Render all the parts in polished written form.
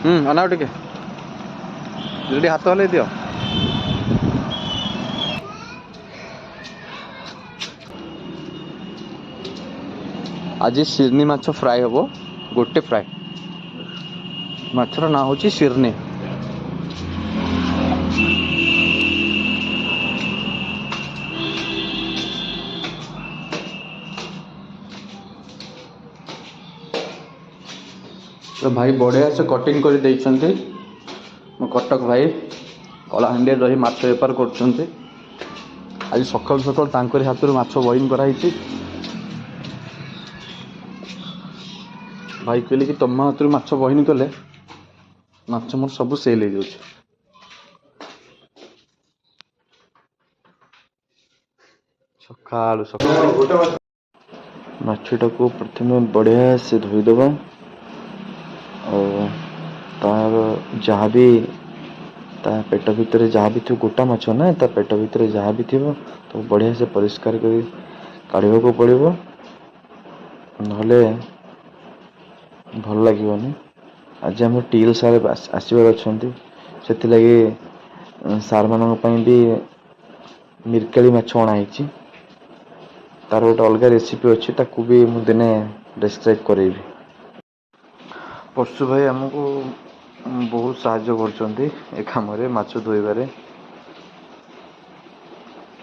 ଅନାଅ ଟିକେ, ଯଦି ହାତ ହଲେଇ ଦିଅ। ଆଜି ସିର୍ନି ମାଛ ଫ୍ରାଏ ହେବ, ଗୋଟେ ଫ୍ରାଏ। ମାଛର ନାଁ ହେଉଛି ସିର୍ନି। ତ ଭାଇ ବଢ଼ିଆ ସେ କଟିଂ କରି ଦେଇଛନ୍ତି। ମୋ କଟକ ଭାଇ କଳାହାଣ୍ଡିରେ ରହି ମାଛ ବେପାର କରୁଛନ୍ତି। ଆଜି ସକାଳୁ ସକାଳୁ ତାଙ୍କରି ହାତରୁ ମାଛ ବଇନ୍ କରାହେଇଛି। ଭାଇ କହିଲେ କି ତମ ହାତରୁ ମାଛ ବହିନି କଲେ ମାଛ ମୋର ସବୁ ସେଲ୍ ହେଇଯାଉଛି। ସକାଳୁ ସକାଳୁ ମାଛଟାକୁ ପ୍ରଥମେ ବଢ଼ିଆ ସେ ଧୋଇଦେବା ଆଉ ତାର ଯାହା ବି ତା ପେଟ ଭିତରେ ଯାହା ବି ଥିବ, ଗୋଟା ମାଛ ନା, ତା ପେଟ ଭିତରେ ଯାହା ବି ଥିବ ତାକୁ ବଢ଼ିଆ ସେ ପରିଷ୍କାର କରି କାଢ଼ିବାକୁ ପଡ଼ିବ, ନହେଲେ ଭଲ ଲାଗିବନି। ଆଜି ଆମ ଟିଏଲ୍ ସାର୍ ଆସିବାର ଅଛନ୍ତି, ସେଥିଲାଗି ସାର୍ମାନଙ୍କ ପାଇଁ ବି ମିରକାଳି ମାଛ ଅଣା ହେଇଛି। ତାର ଗୋଟେ ଅଲଗା ରେସିପି ଅଛି, ତାକୁ ବି ମୁଁ ଦିନେ ଡେସ୍କ୍ରାଇବ୍ କରେଇବି। ପରଶୁ ଭାଇ ଆମକୁ ବହୁତ ସାହାଯ୍ୟ କରୁଛନ୍ତି ଏ କାମରେ, ମାଛ ଧୋଇବାରେ।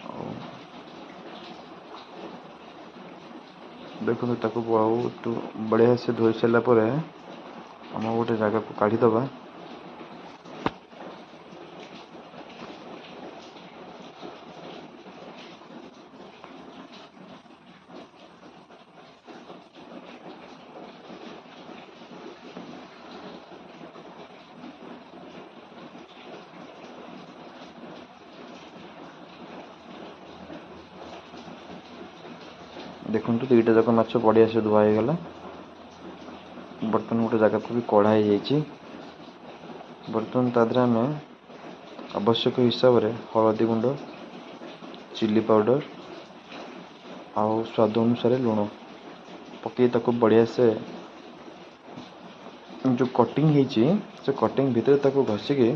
ଆଉ ଦେଖନ୍ତୁ, ତାକୁ ବହୁତ ବଢ଼ିଆ ସେ ଧୋଇ ସାରିଲା ପରେ ଆମ ଗୋଟେ ଜାଗାକୁ କାଢ଼ିଦେବା। ଦେଖନ୍ତୁ, ଦୁଇଟା ଯାକ ମାଛ ବଢ଼ିଆ ସେ ଧୁଆ ହେଇଗଲା। ବର୍ତ୍ତମାନ ଗୋଟେ ଜାଗାକୁ ବି କଢ଼ା ହେଇଯାଇଛି। ବର୍ତ୍ତମାନ ତା ଦେହରେ ଆମେ ଆବଶ୍ୟକ ହିସାବରେ ହଳଦୀ ଗୁଣ୍ଡ, ଚିଲି ପାଉଡ଼ର ଆଉ ସ୍ୱାଦ ଅନୁସାରେ ଲୁଣ ପକାଇ ତାକୁ ବଢ଼ିଆ ସେ ଯେଉଁ କଟିଂ ହେଇଛି ସେ କଟିଂ ଭିତରେ ତାକୁ ଘଷିକି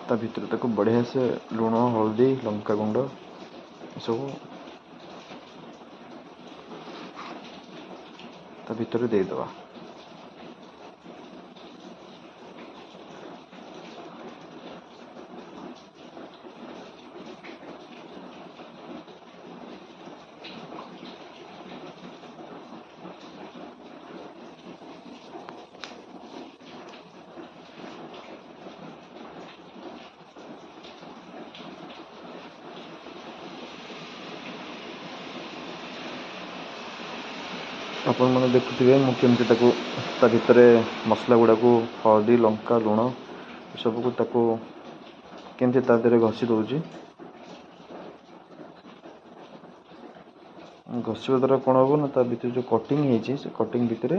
ତା ଭିତରେ ତାକୁ ବଢ଼ିଆ ସେ ଲୁଣ, ହଳଦୀ, ଲଙ୍କା ଗୁଣ୍ଡ ଏସବୁ ତା ଭିତରେ ଦେଇଦେବା। ଆପଣମାନେ ଦେଖୁଥିବେ ମୁଁ କେମିତି ତାକୁ ତା ଭିତରେ ମସଲା ଗୁଡ଼ାକୁ, ହଳଦୀ, ଲଙ୍କା, ଲୁଣ ଏସବୁକୁ ତାକୁ କେମିତି ତା ଦେହରେ ଘଷି ଦେଉଛି। ଘଷିବା ଦ୍ୱାରା କ'ଣ ହେବ ନା, ତା ଭିତରେ ଯେଉଁ କଟିଂ ହେଇଛି ସେ କଟିଂ ଭିତରେ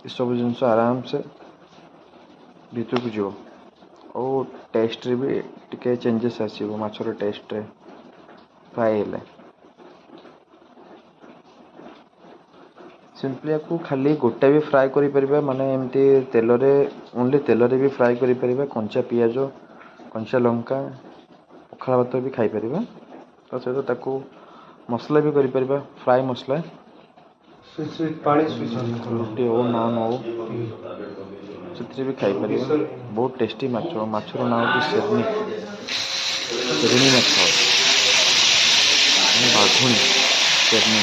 ଏସବୁ ଜିନିଷ ଆରାମସେ ଭିତରକୁ ଯିବ ଆଉ ଟେଷ୍ଟରେ ବି ଟିକେ ଚେଞ୍ଜେସ୍ ଆସିବ ମାଛର ଟେଷ୍ଟରେ ଫ୍ରାଏ ହେଲେ। ସିମ୍ପଲି ୟାକୁ ଖାଲି ଗୋଟା ବି ଫ୍ରାଏ କରିପାରିବା, ମାନେ ଏମିତି ତେଲରେ, ଓନ୍ଲି ତେଲରେ ବି ଫ୍ରାଏ କରିପାରିବା। କଞ୍ଚା ପିଆଜ, କଞ୍ଚା ଲଙ୍କା, ପଖାଳ ଭାତ ବି ଖାଇପାରିବା। ତା ସହିତ ତାକୁ ମସଲା ବି କରିପାରିବା, ଫ୍ରାଏ ମସଲା। ପାଣି ସୁଇଚ୍ ରୁଟି ହଉ, ନାନ୍ ହଉ, ସେଥିରେ ବି ଖାଇପାରିବା। ବହୁତ ଟେଷ୍ଟି ମାଛ। ମାଛର ନାଁ ହେଉଛି ସେରନି, ସେରନି ମାଛ, ମାନେ ବାଘୁଣୀ ସେରନି,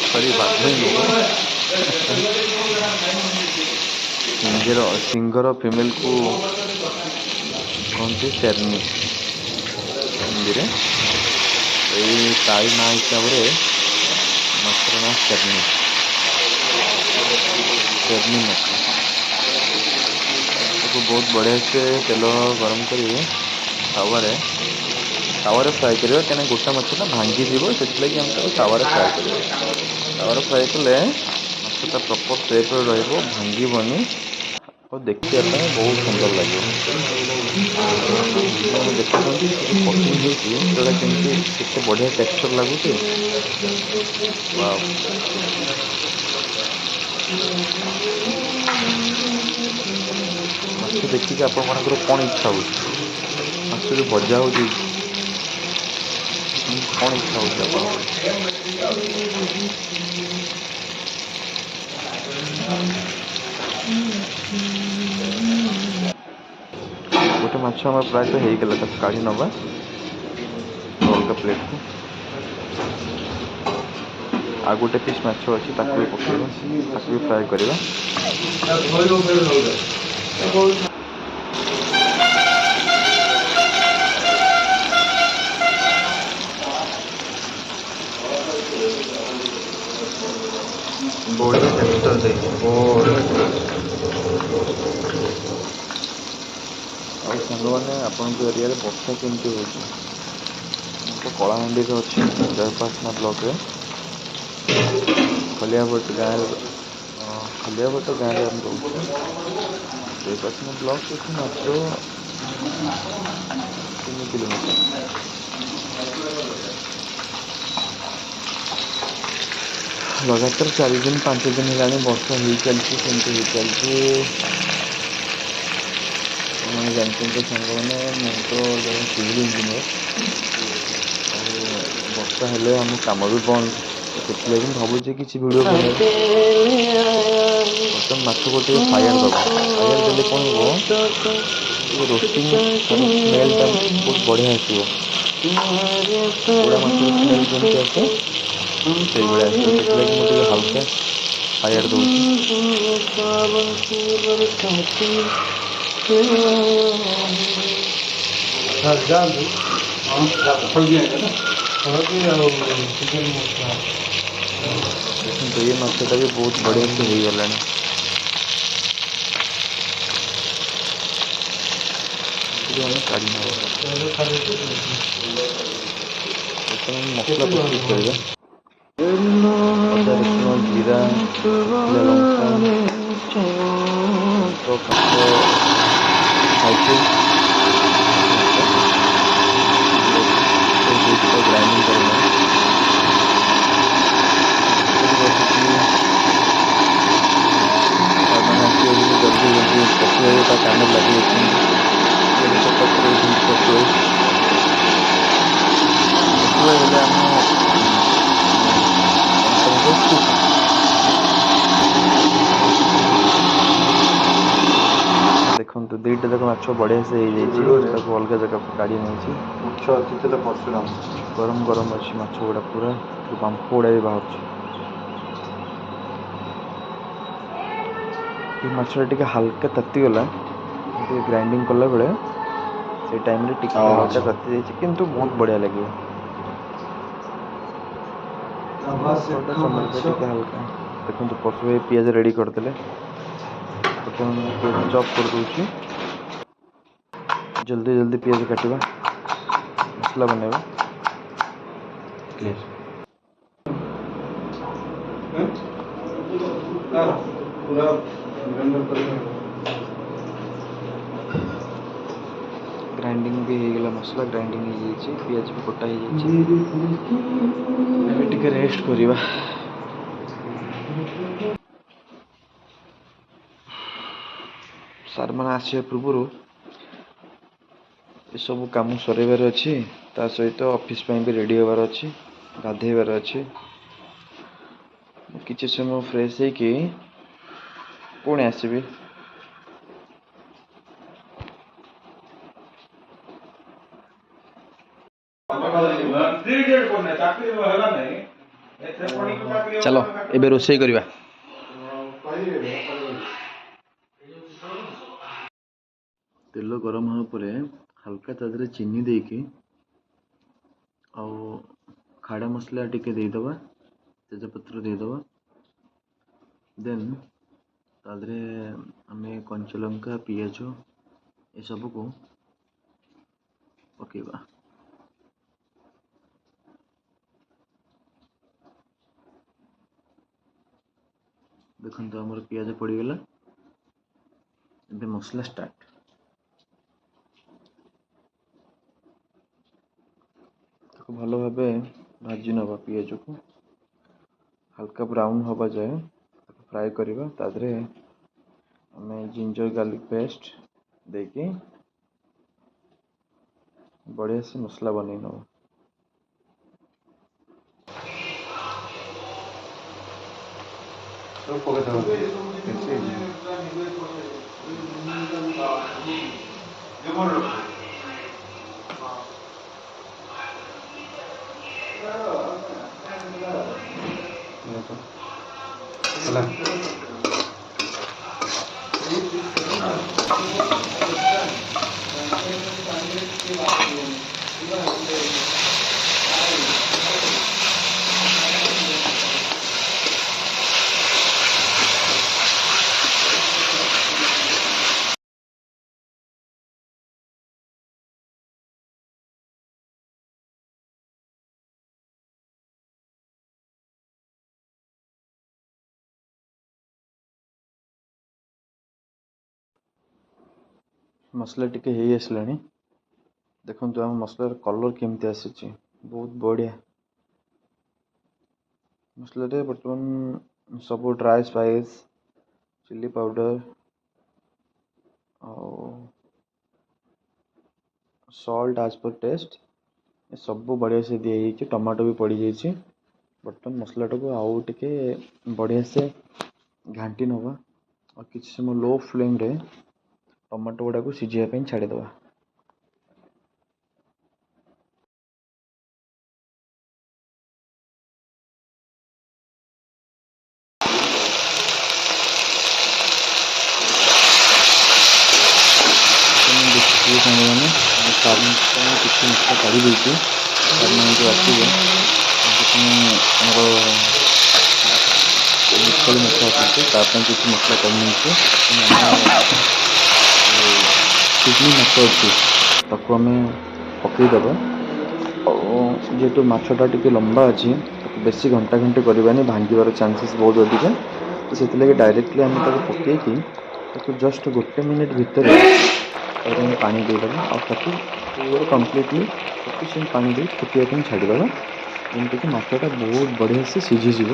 ସରି ବାଘୁଣୀ ନୁହଁ, ସିଂହର ଫିମେଲକୁ କୁହନ୍ତି ସେରନି ହିନ୍ଦୀରେ। ଏଇ ତାରି ନାଁ ହିସାବରେ ମାଛର ନାଁ ସେରନି, ସେରନି ମାଛ। ତାକୁ ବହୁତ ବଢ଼ିଆ ସେ ତେଲ ଗରମ କରି ତାୱାରେ ଫ୍ରାଏ କରିବା, କାହିଁକିନା ଗୋଟା ମାଛଟା ଭାଙ୍ଗିଯିବ, ସେଥିଲାଗି ଆମେ ତାକୁ ତାୱାରେ ଫ୍ରାଏ କରିବା। ତାୱାରେ ଫ୍ରାଏ କଲେ ମାଛଟା ପ୍ରପର୍ ସେପ୍ରେ ରହିବ, ଭାଙ୍ଗିବନି। ଆଉ ଦେଖିବା ପାଇଁ ବହୁତ ସୁନ୍ଦର ଲାଗିବ। ଆପଣ ଦେଖୁଛନ୍ତି ସେ ଯେଉଁ କଟିଂ ହେଇଛି ସେଟା କେମିତି କେତେ ବଢ଼ିଆ ଟେକ୍ସଚର୍ ଲାଗୁଛି। ୱାଓ। ମାଛ ଦେଖିକି ଆପଣମାନଙ୍କର କ'ଣ ଇଚ୍ଛା ହେଉଛି? ମାଛ ଯେଉଁ ଭଜା ହେଉଛି କ'ଣ ଇଚ୍ଛା ହେଉଛି ଆପଣଙ୍କର? ଗୋଟେ ମାଛ ଆମର ପ୍ରାୟତଃ ହେଇଗଲା, ତାକୁ କାଢ଼ି ନେବା ଅଲଗା ପ୍ଲେଟ୍କୁ। ଆଉ ଗୋଟେ ପିସ୍ ମାଛ ଅଛି, ତାକୁ ବି ପକାଇବା, ତାକୁ ବି ଫ୍ରାଏ କରିବା। ବଢ଼ିଆ ଟେକ୍ସଚର୍ ଦେଇଛି, ବଢ଼ିଆ ଟେକ୍ସଚର୍। ଆଉ ସାଙ୍ଗମାନେ, ଆପଣଙ୍କ ଏରିଆରେ ବର୍ଷା କେମିତି ହେଉଛି? ମୁଁ ତ କଳାହାଣ୍ଡିରେ ଅଛି, ଜୟପାଟଣା ବ୍ଲକରେ, ଖଲିଆଭଟ୍ଟ ଗାଁରେ। ଖଲିଆଭଟ୍ଟ ଗାଁରେ ଆମେ ରହୁଛୁ। ଜୟପାଟଣା ବ୍ଲକ ଏଠୁ ମାତ୍ର 3 କିଲୋମିଟର। ଲଗାତାର 4 ଦିନ 5 ଦିନ ହେଲାଣି ବର୍ଷା ହେଇ ଚାଲିଛି, ସେମିତି ହେଇ ଚାଲିଛି। ଆପଣମାନେ ଜାଣିଛନ୍ତି ତ ସାଙ୍ଗମାନେ, ମୁଁ ତ ଜଣେ ସିଭିଲ୍ ଇଞ୍ଜିନିୟର, ଆଉ ବର୍ଷା ହେଲେ ଆମ କାମ ବି ବନ୍ଦ। ସେଥିଲାଗି ମୁଁ ଭାବୁଛି କିଛି ଭିଡ଼ିଓ ବନେଇବି। ବର୍ତ୍ତମାନ ମାଛକୁ ଟିକେ ଫାୟାର ଦେବା। ଫାୟାର ଦେଲେ କ'ଣ ହେବ, ଟିକେ ରୋଷ୍ଟିଂ ତାର ସ୍ମେଲଟା ବହୁତ ବଢ଼ିଆ ଆସିବ। ପୋଡ଼ା ମାଛର ସ୍ମେଲ୍ ଯେମିତି ଆସେ ସେଇଭଳିଆ ଆସିବ। ସେଥିଲାଗି ମୁଁ ଟିକେ ହାଲକା ଫାୟାର ଦେଉଛି। ସାର୍ ଯାଆନ୍ତୁ, ହଳଦୀ ଆଣିବେ ନା, ହଳଦୀ ଆଉ ଚିକେନ୍ ମସଲା। ଦେଖନ୍ତୁ, ଏଇ ମାଛଟା ବି ବହୁତ ବଢ଼ିଆ ସେ ହେଇଗଲାଣି। ଟିକେ ଆମେ କାଢ଼ି ନେବା। ବର୍ତ୍ତମାନ ମସଲା ପ୍ରସ୍ତୁତ କରିବା। ଅଦା, ରସୁଣ, ଜିରା, ଶୁଖିଲା ଲଙ୍କା, କାଠ ଖାଇକି ଗ୍ରାଇଣ୍ଡିଙ୍ଗ କରିନେବା। ବସିକି ମାନେ ଆସିବେ, ଜଲ୍ଦି ଜଲ୍ଦି ପଶୁ ଭାଇ ତା କାମରେ ଲାଗି ଯାଇଛନ୍ତି। ସଫା କରୁଛନ୍ତି ପଶୁ ଭାଇ। ପଶୁ ଭାଇ ହେଲେ ଆମ କମ୍ପାନୀର କୁକ୍। ଦେଖନ୍ତୁ, ଦୁଇଟା ଯାକ ମାଛ ବଢ଼ିଆ ସେ ହେଇଯାଇଛି, ତାକୁ ଅଲଗା ଜାଗାକୁ କାଢ଼ି ନେଇଛି। ମୁଖ୍ୟ ଅତିଥି ହେଲେ ପରଶୁରାମ। ଗରମ ଗରମ ଅଛି ମାଛ ଗୁଡ଼ା, ପୁରା ବାମ୍ଫ ଗୁଡ଼ା ବି ବାହାରୁଛି। ଏ ମାଛଟା ଟିକେ ହାଲକା ତାତିଗଲା, ଟିକେ ଗ୍ରାଇଣ୍ଡିଙ୍ଗ କଲାବେଳେ ସେଇ ଟାଇମ୍ରେ ଟିକେ ହାଲକା ତାତି ଯାଇଛି, କିନ୍ତୁ ବହୁତ ବଢ଼ିଆ ଲାଗିବ। ଟିକେ ହାଲକା ଦେଖନ୍ତୁ, ପଶୁ ଭାଇ ପିଆଜ ରେଡ଼ି କରିଦେଲେ। ବର୍ତ୍ତମାନ ମୁଁ ପିଆଜ ଚପ୍ କରିଦେଉଛି। ଜଲ୍ଦି ଜଲ୍ଦି ପିଆଜ କାଟିବା, ମସଲା ବନେଇବା। ପୁରା ଗ୍ରାଇଣ୍ଡର କରିକି ଗ୍ରାଇଣ୍ଡିଙ୍ଗ ବି ହେଇଗଲା, ମସଲା ଗ୍ରାଇଣ୍ଡିଙ୍ଗ ହେଇଯାଇଛି, ପିଆଜ ବି କଟା ହେଇଯାଇଛି। ଏବେ ଟିକେ ରେଷ୍ଟ କରିବା। ସାର୍ମାନେ ଆସିବା ପୂର୍ବରୁ ଏସବୁ କାମ ସରେଇବାର ଅଛି, ତା ସହିତ ଅଫିସ୍ ପାଇଁ ବି ରେଡ଼ି ହେବାର ଅଛି, ଗାଧେଇବାର ଅଛି। ମୁଁ କିଛି ସମୟ ଫ୍ରେଶ୍ ହେଇକି ପୁଣି ଆସିବି। ଚାଲ ଏବେ ରୋଷେଇ କରିବା। ତେଲ ଗରମ ହେବା ପରେ ହାଲକା ତା ଦେହରେ ଚିନି ଦେଇକି ଆଉ ଖାଡ଼ା ମସଲା ଟିକେ ଦେଇଦେବା, ତେଜପତ୍ର ଦେଇଦେବା। ଦେନ୍ ତା ଦେହରେ ଆମେ କଞ୍ଚା ଲଙ୍କା, ପିଆଜ ଏସବୁକୁ ପକାଇବା। ଦେଖନ୍ତୁ, ଆମର ପିଆଜ ପଡ଼ିଗଲା। ଏବେ ମସଲା ଷ୍ଟାର୍ଟ। ତାକୁ ଭଲ ଭାବେ ଭାଜି ନେବା, ପିଆଜକୁ ହାଲକା ବ୍ରାଉନ୍ ହେବା ଯାଏ ତାକୁ ଫ୍ରାଏ କରିବା। ତା ଦେହରେ ଆମେ ଜିଞ୍ଜର ଗାର୍ଲିକ୍ ପେଷ୍ଟ ଦେଇକି ବଢ଼ିଆ ସେ ମସଲା ବନେଇ ନେବା। ସବୁ ପକେଇଦେବ, ବେଶୀ ହେଇଯିବ। ହେଲା। ମସଲା ଟିକେ ହେଇ ଆସିଲାଣି। ଦେଖନ୍ତୁ, ଆମ ମସଲାର କଲର୍ କେମିତି ଆସିଛି, ବହୁତ ବଢ଼ିଆ। ମସଲାରେ ବର୍ତ୍ତମାନ ସବୁ ଡ୍ରାଏ ସ୍ପାଇସ୍, ଚିଲି ପାଉଡ଼ର ଆଉ ସଲ୍ଟ ଆଜ୍ ପର୍ ଟେଷ୍ଟ, ସବୁ ବଢ଼ିଆ ସେ ଦିଆଯାଇଛି। ଟମାଟୋ ବି ପଡ଼ିଯାଇଛି। ବର୍ତ୍ତମାନ ମସଲାଟାକୁ ଆଉ ଟିକେ ବଢ଼ିଆ ସେ ଘାଣ୍ଟି ନେବା ଆଉ କିଛି ସମୟ ଲୋ ଫ୍ଲେମ୍ରେ ଟମାଟୋ ଗୁଡ଼ାକୁ ସିଝିବା ପାଇଁ ଛାଡ଼ିଦେବା। ଦେଖିଥିବେ ସାଙ୍ଗମାନେ, ମୁଁ ସାର୍ଙ୍କ ପାଇଁ କିଛି ମସଲା କାଢ଼ି ଦେଇଛି। ସାର୍ମାନେ ଯେଉଁ ଆସିବେ, ତାଙ୍କ ପାଇଁ, ଆମର ମିଶାଳି ମାଛ ଆସୁଛି, ତା ପାଇଁ କିଛି ମସଲା କାଢ଼ି ନେଇଛି। ସିଜନି ମାଛ ଅଛି, ତାକୁ ଆମେ ପକାଇଦେବା। ଆଉ ଯେହେତୁ ମାଛଟା ଟିକେ ଲମ୍ବା ଅଛି, ତାକୁ ବେଶୀ ଘଣ୍ଟା ଘଣ୍ଟି କରିବାନି, ଭାଙ୍ଗିବାର ଚାନ୍ସେସ୍ ବହୁତ ଅଧିକା। ତ ସେଥିଲାଗି ଡାଇରେକ୍ଟଲି ଆମେ ତାକୁ ପକାଇକି ତାକୁ ଜଷ୍ଟ ଗୋଟେ ମିନିଟ୍ ଭିତରେ ତାକୁ ଆମେ ପାଣି ଦେଇଦେବା ଆଉ ତାକୁ ପୁରା କମ୍ପ୍ଲିଟଲି ସଫିସିଏଣ୍ଟ ପାଣି ଦେଇ ଫୁଟିବା ପାଇଁ ଛାଡ଼ିଦେବା, ଯେମିତିକି ମାଛଟା ବହୁତ ବଢ଼ିଆ ସେ ସିଝିଯିବ,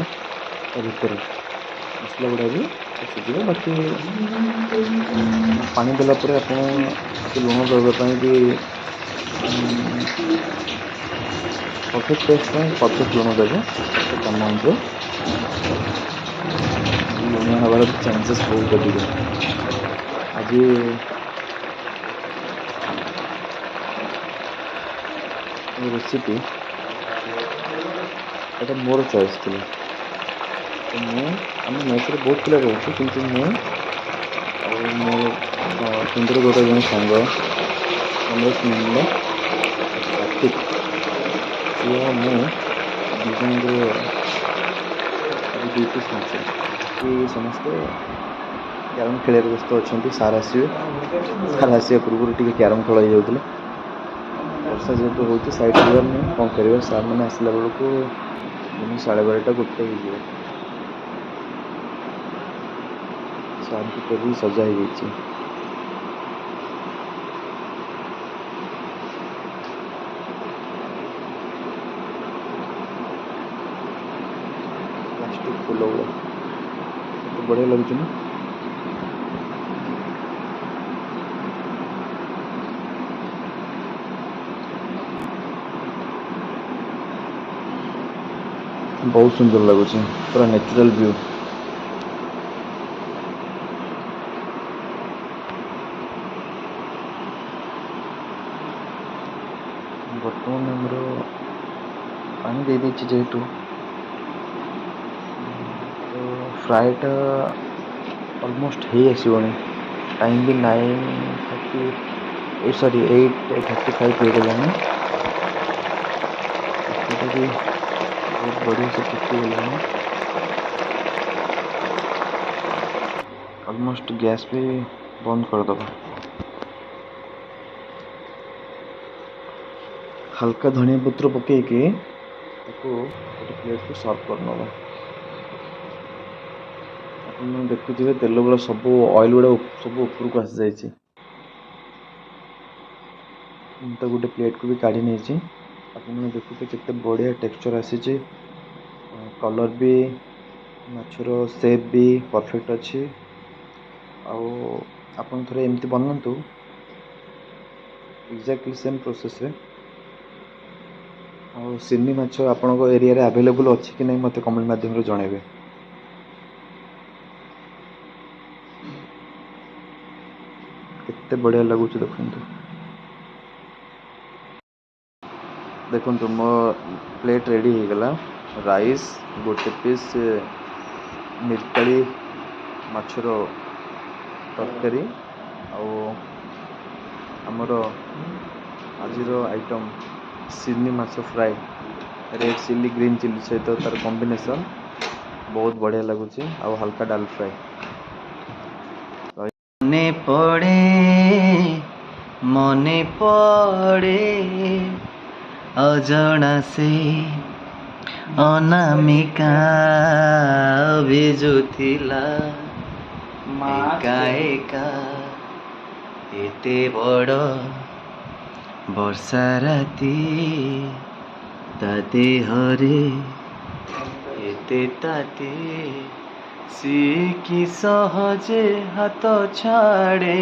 ତା ଭିତରେ ମସଲା ଗୁଡ଼ା ବି ପଶିଯିବ। ବାକି ପାଣି ଦେଲା ପରେ ଆପଣ ଟିକେ ଲୁଣ ଦେବା ପାଇଁ ବି, ପରଫେକ୍ଟ ଟେଷ୍ଟ ପାଇଁ ପରଫେକ୍ଟ ଲୁଣ ଦେବେ, ପରଫେକ୍ଟ ଆମାଉଣ୍ଟରେ। ଲୁଣିଆ ହେବାର ଚାନ୍ସେସ୍ ବହୁତ ଅଧିକ। ଆଜି ରେସିପି ଏଇଟା ମୋର ଚଏସ୍ ଥିଲା। ତ ମୁଁ, ଆମ ମେସ୍ରେ ବହୁତ ପିଲା ରହୁଛୁ, କିନ୍ତୁ ମୁଁ ଆଉ ମୋର ସୁନ୍ଦରଗଡ଼ ଜଣେ ସାଙ୍ଗ ସମରେଶ ମୁଣ୍ଡା, କାର୍ତ୍ତିକ, ସିଏ ଆଉ ମୁଁ ଦୁଇ ଜଣଙ୍କର ଆଜି 2 ପିସ୍ ମାଛ। କି ସମସ୍ତେ କ୍ୟାରମ୍ ଖେଳିବାରେ ବ୍ୟସ୍ତ ଅଛନ୍ତି। ସାର୍ ଆସିବେ, ସାର୍ ଆସିବା ପୂର୍ବରୁ ଟିକେ କ୍ୟାରମ୍ ଖେଳ ହେଇଯାଉଥିଲା। ବର୍ଷା ଯେହେତୁ ହେଉଛି, ସାଇଡ଼୍ ଯିବାର ନାହିଁ, କ'ଣ କରିବା? ସାର୍ମାନେ ଆସିଲା ବେଳକୁ ଦିନ 12:30, 1 ହେଇଯିବ। ସାର୍ଙ୍କୁ ଟେବୁଲ୍ ସଜା ହେଇଯାଇଛି। ପ୍ଲାଷ୍ଟିକ୍ ଫୁଲ ଗୁଡ଼ା କେତେ ବଢ଼ିଆ ଲାଗୁଛି ନା? ବହୁତ ସୁନ୍ଦର ଲାଗୁଛି, ପୁରା ନ୍ୟାଚୁରାଲ୍ ଭ୍ୟୁ। ବର୍ତ୍ତମାନ ଆମର ପାଣି ଦେଇଦେଇଛି ଯେହେତୁ, ତ ଫ୍ରାଏଟା ଅଲମୋଷ୍ଟ ହେଇ ଆସିବଣି। ଟାଇମ୍ ବି 9:30, ଏ ସରି, 8:35 ହେଇଗଲାଣି। ମାଛଟା ବି ବହୁତ ବଢ଼ିଆ ସେ ଫୁଟିଗଲାଣି। ଅଲମୋଷ୍ଟ ଗ୍ୟାସ୍ ବି ବନ୍ଦ କରିଦେବା। ହାଲକା ଧନିଆ ପତ୍ର ପକାଇକି ତାକୁ ଗୋଟେ ପ୍ଲେଟ୍କୁ ସର୍ଭ କରିନେବା। ଆପଣ ଆପଣ ଦେଖୁଥିବେ ତେଲ ଗୁଡ଼ା ସବୁ, ଅଏଲ୍ ଗୁଡ଼ା ସବୁ ଉପରକୁ ଆସିଯାଇଛି। ମୁଁ ତ ଗୋଟେ ପ୍ଲେଟ୍କୁ ବି କାଢ଼ି ନେଇଛି। ଆପଣମାନେ ଦେଖୁଥିବେ କେତେ ବଢ଼ିଆ ଟେକ୍ସଚର୍ ଆସିଛି, କଲର୍ ବି, ମାଛର ସେପ୍ ବି ପରଫେକ୍ଟ ଅଛି। ଆଉ ଆପଣ ଥରେ ଏମିତି ବନାନ୍ତୁ ଏକ୍ଜାକ୍ଟଲି ସେମ୍ ପ୍ରୋସେସ୍ରେ। ଆଉ ସିନ୍ନି ମାଛ ଆପଣଙ୍କ ଏରିଆରେ ଆଭେଲେବୁଲ୍ ଅଛି କି ନାହିଁ, ମୋତେ କମେଣ୍ଟ ମାଧ୍ୟମରେ ଜଣାଇବେ। କେତେ ବଢ଼ିଆ ଲାଗୁଛି ଦେଖନ୍ତୁ। ଦେଖନ୍ତୁ, ମୋ ପ୍ଲେଟ୍ ରେଡ଼ି ହେଇଗଲା। ରାଇସ୍, ଗୋଟେ ପିସ୍ ମିରକାଳି ମାଛର ତରକାରୀ ଆଉ ଆମର ଆଜିର ଆଇଟମ୍ ସିନ୍ନି ମାଛ fry, red chilli green chilli ସହିତ ତାର କମ୍ବିନେସନ୍ ବହୁତ ବଢ଼ିଆ ଲାଗୁଛି, ଆଉ ହାଲକା ଡାଲ ଫ୍ରାଏ। ମନେ ପଡ଼େ, ମନେ ପଡ଼େ, ଅଜଣା ସେ ଅନାମିକା ଭିଜୁଥିଲା ଏକା ଏକା ଏତେ ବଡ଼ ବର୍ଷା ରାତି। ତା ଦେହରେ ଏତେ ତାତି, ସିଏ କି ସହଜେ ହାତ ଛାଡ଼େ?